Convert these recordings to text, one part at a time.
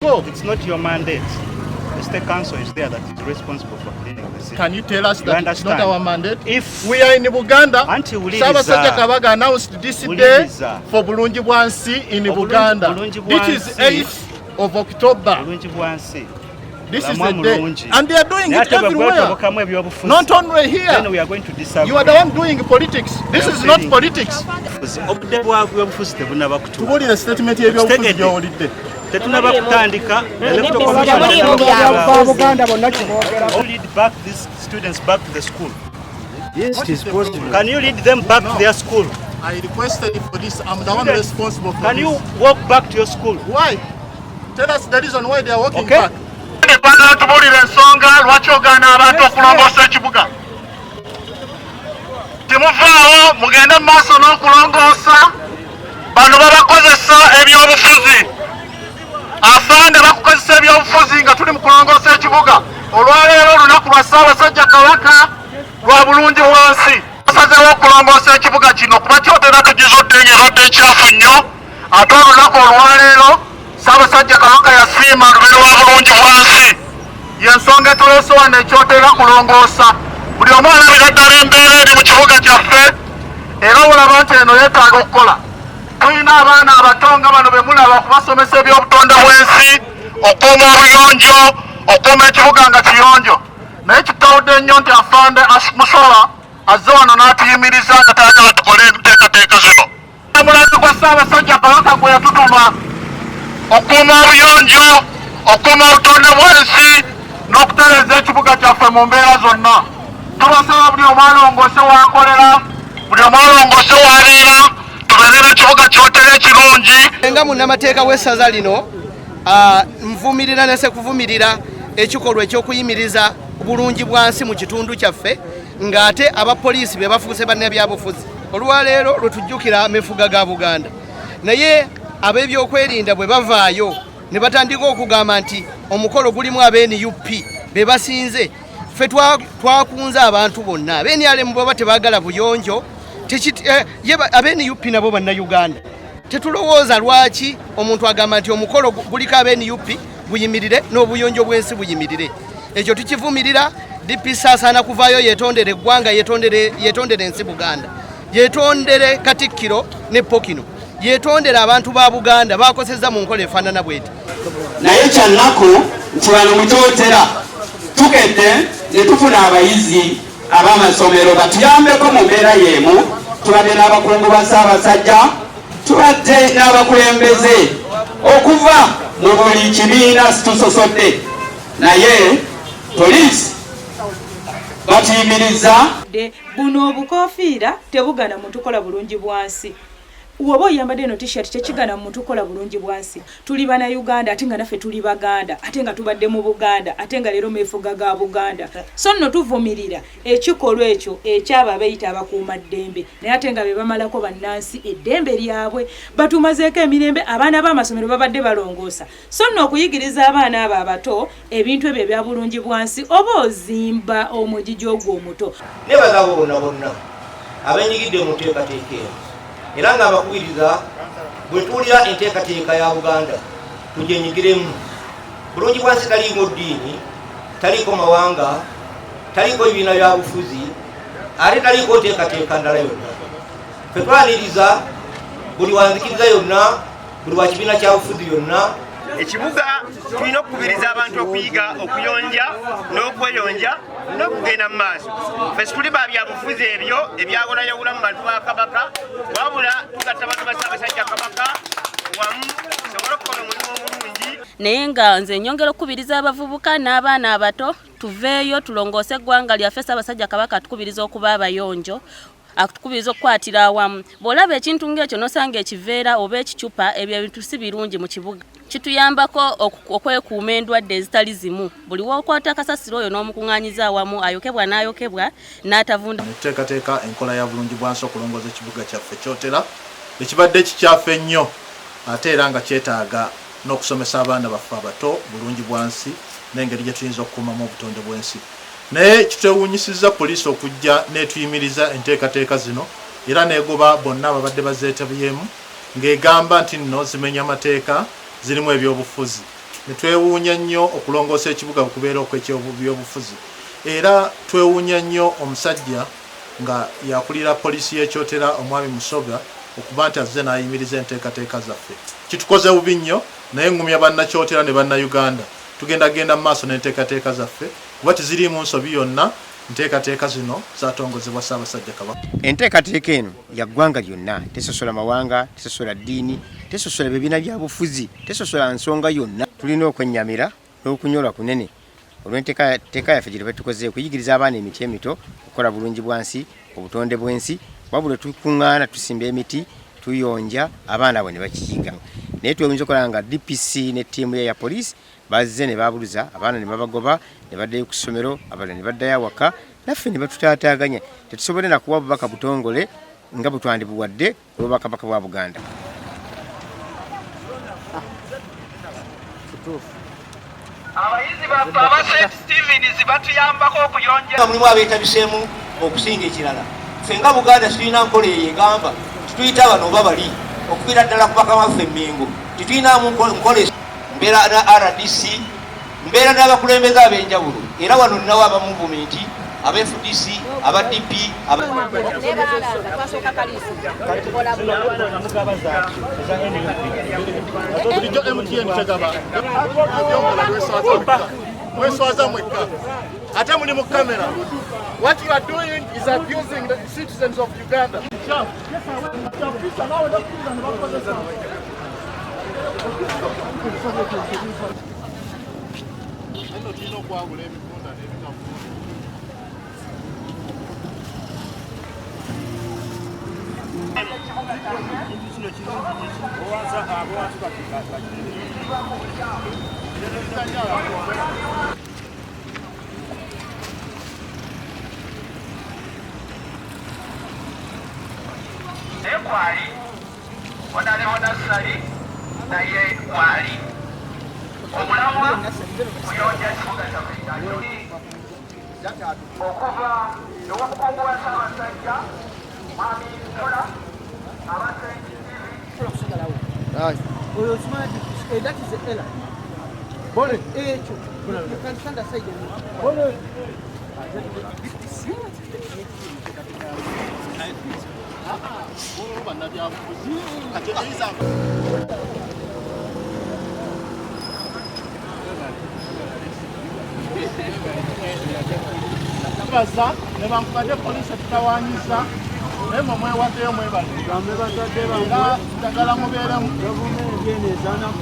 Go. It's not your mandate. The state council is there that is responsible for cleaning the city. Can you tell us You that it's not understand? our mandate? If We are in Buganda. Anti wuliriza. Ssaabasajja Kabaka announced this day Wuliriza. for Bulungi Bwansi in Obulungi- Buganda. Bulungi This is Bwansi. 8th of October. Bulungi bwansi. This is Bulamwa the day. mulungi. And they are doing Naye it ate bwe everywhere. gwetobokamu ebyobufuzi, Not only then here. we are going to disagree. You are the one doing politics. This We are is not telling- politics. Obudde bwa byobufuzi tebunaba kutuuka. Tubuulire statement y'ebyobufuzi Kitegedde. gy'owulidde. Tetunaba kutandika. Electoral Commission Temuliimu tetunaba byabufuzi. kutuuka. Lead back these students back to the school. Yes, it is possible. Can you lead them back to their school? I requested for this. I'm the one Students, responsible for Can this. you walk back to your school? Why? Tell us the reason why they are walking Okay. back. Twagala tubuulire ensonga lwaki ogaana abantu okulongoosa ekibuga. Temuvaawo, mugende mu maaso n'okulongoosa. Bano babakozesa ebyobufuzi. Afande bakukozesa ebyobufuzi nga tuli mu kulongoosa ekibuga. Olwaleero olunaku lwa Ssaabasajja Kabaka lwa bulungi bwansi. Basazeewo okulongoosa ekibuga kino kuba kyotera tugizudde ng'ebadde ekyafu nnyo. Ate olunaku olwaleero Ssaabasajja Kabaka yasiima lube lwa bulungi bwansi. Y'ensonga etuleese wano ekyotera kulongoosa. Buli omu alabira ddala embeera eri mu kibuga kyaffe era olaba nti eno yeetaaga okukola. Tulina abaana abato nga bano be mulaba okubasomesa ebyobutonde bw'ensi, okukuuma obuyonjo, okukuuma ekibuga nga kiyonjo. Naye kitawudde nnyo nti afande Musola azze wano n'atuyimiriza nga tayagala tukole enteekateeka zino. Omulazi gwa Ssaabasajja Kabaka gwe yatutuma okukuuma obuyonjo, okukuuma obutonde bw'ensi n'okutereeza ekibuga kyaffe mu mbeera zonna. Tubasaba buli omu alongoose w'akolera, buli omu alongoose w'abeera, tubeere n'ekibuga kyotera ekirungi. Nga munnamateeka w'essaza lino, nvumirira ne sekuvumirira ekikolwa eky'okuyimiriza bulungi bwansi mu kitundu kyaffe ng'ate abapoliisi be bafuuse bannabyabufuzi. Olwaleero lwe tujjukira amefuga ga Buganda, naye ab'ebyokwerinda bwe bavaayo ne batandika okugamba nti omukolo gulimu aba NUP be basinze, ffe twakunze abantu bonna aba NRM baba tebaagala buyonjo, aba NUP nabo bannayuganda. Tetulowooza lwaki omuntu agamba nti omukolo guliko aba NUP guyimirire n'obuyonjo bw'ensi buyimirire. Ekyo tukivumirira. DPC asaana kuvaayo yetondere eggwanga, yetondere ensi Buganda, yetondere Katikkiro ne Pokino, yetondere abantu ba Buganda bakosezza mu nkola efaanana bweti. Naye kyannaku nti wano mu Kyotera tukedde ne tufuna abayizi ab'amasomero batuyambeko mu mbeera y'emu. Tubadde n'abakungu ba Ssaabasajja, tubadde n'abakulembeze okuva mu buli kibiina, situsosodde, naye poliisi batuyimiriza. Buno obukofiira tebugana muntu kola bulungi bwansi. Woba oyambadde eno T-shirt, tekigana muntu kola bulungi bwansi. Tuli bannayuganda, ate nga naffe tuli Baganda, ate nga tubadde mu Buganda, ate nga leero meefuga ga Buganda. So nno tuvumirira ekikolwa ekyo ekyabo abeeyita abakuumaddembe, naye ate nga be bamalako bannansi eddembe lyabwe, batumazeeko emirembe. Abaana b'amasomero babadde balongoosa, so nno okuyigiriza abaana abo abato ebintu ebyo ebya bulungi bwansi, oba ozimba omugigi ogwo omuto. Nebaza abo bonna bonna abenyigidde mu nteekateeka eno, era nga abakubiriza bwe tuwulira enteekateeka ya Buganda tugyenyigiremu. Bulungi bwansi taliiko ddiini, taliiko mawanga, taliiko bibiina bya bufuzi, ate taliiko nteekateeka ndala yonna. Ffe twaniriza buli wanzikiriza yonna, buli wa kibiina kya bufuzi yonna. Ekibuga tulina okukubiriza abantu okuyiga okuyonja n'okweyonja n'okugenda mu maaso. Ffe situli ba byabufuzi ebyo ebyawulayawula mu bantu ba Kabaka, wabula tugatta abantu ba Ssaabasajja Kabaka wamu tusobole okukola omulimu omulungi. Naye nga nze nyongera okukubiriza abavubuka n'abaana abato tuveeyo tulongoose eggwanga lyaffe. Ssaabasajja Kabaka atukubiriza okuba abayonjo, akutukubiriza okukwatira awamu. Bw'olaba ekintu ng'ekyo n'osanga ekiveera oba ekicupa, ebyo ebintu si birungi mu kibuga. Kituyambako okwekuuma endwadde ezitali zimu. Buli w'okwata kasasiro oyo n'omukuŋŋaanyiza awamu, ayokebwa n'ayokebwa n'atavunda. Netuteekateeka enkola ya bulungi bwansi okulongoosa ekibuga kyaffe Kyotera ekibadde kikyafu ennyo, ate era nga kyetaaga n'okusomesa abaana baffe abato bulungi bwansi n'engeri gye tuyinza okukuumamu obutonde bw'ensi. Naye kitwewuunyisizza poliisi okujja n'etuyimiriza enteekateeka zino era n'egoba bonna ababadde bazeetabyemu ng'egamba nti nno zimenya mateeka, zirimu ebyobufuzi. Ne twewuunya nnyo okulongoosa ekibuga okubeera okw'ekyobyobufuzi. Era twewuunya nnyo omusajja nga yakulira poliisi y'ekyotera omwami Musoga okuba nti azze n'ayimiriza enteekateeka zaffe. Kitukoze bubi nnyo, naye ngumya bannakyotera ne bannayuganda tugenda genda mu maaso n'enteekateeka zaffe kuba teziriimu nsobi yonna. Nteekateeka zino zatongozebwa Ssaabasajja Kabaka. Enteekateeka eno ya ggwanga lyonna, tesosola mawanga, tesosola ddiini, tesosola bibiina bya bufuzi, tesosola nsonga yonna. Tulina okwennyamira n'okunyolwa kunene olw'enteekateeka yaffe gye tukoze okuyigiriza abaana emiti emito okukola bulungi bwansi, obutonde bw'ensi, wabula tukuŋŋaana tusimba emiti, tuyonja abaana abo ne bakiyiga. Naye twewuunyizza okulaba nga DPC ne ttiimu ye ya poliisi bazze ne babuluza abaana ne babagoba ne baddayo ku ssomero, abalala ne baddayo awaka, naffe ne batutaataaganya. Tetusobodde na kuwa bubaka butongole nga bwe twandibuwadde ku lw'Obwakabaka bwa Buganda. Abayizi baffe aba St Stevens batuyambako okuyonja. Mulimu abeetabiseemu okusinga ekirala. Ffe nga Buganda situlina nkola eyo egamba tituyita bano oba bali, okuviira ddala ku bakama baffe Mmengo titulinamu nkola. Mbeera na RDC, mbeera n'abakulembeze ab'enjawulo, era wano nnawo aba movement, aba FDC, aba DP, aba Bulijjo MTN tegaba ebyokola mweswaza mwekka ate muli mu kamera. What you are doing is abusing the citizens of Uganda. Tulina okwawula ebivunda n'ebitavunda. Naye kwali Honorable Nassali naye kwali omulamwa kuyonja kibuga kyaffe okuva ew'omukungu wa Ssaabasajja Mwami Nkola aba Saint Oyo okimanyi nti that is error. Bole ekyo you can stand aside. Bole. Baza newankubadde poliisi etutawanyiza naye mwe mwewaddeyo mwebale era njagala mubeeremu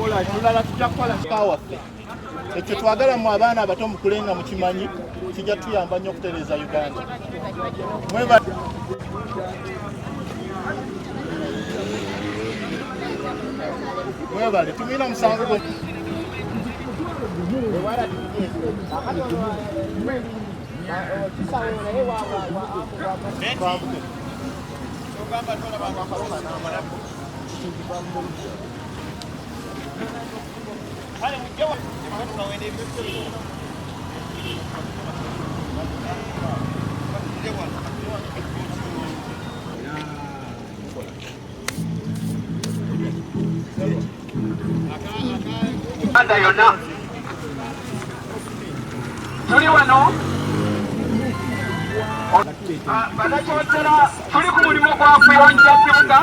olulala tujja kukola kawaffe ekyo twagala mu abaana abato mukule nga mukimanyi kijja tuyamba nnyo okutereeza Uganda. Mwebale. Mwebale tumwina omusango gwe Uganda yonna tuli wano banakyotera tuli ku mulimu gwa kuyonja kibuga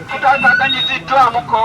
tutaataganyiziddwamuko.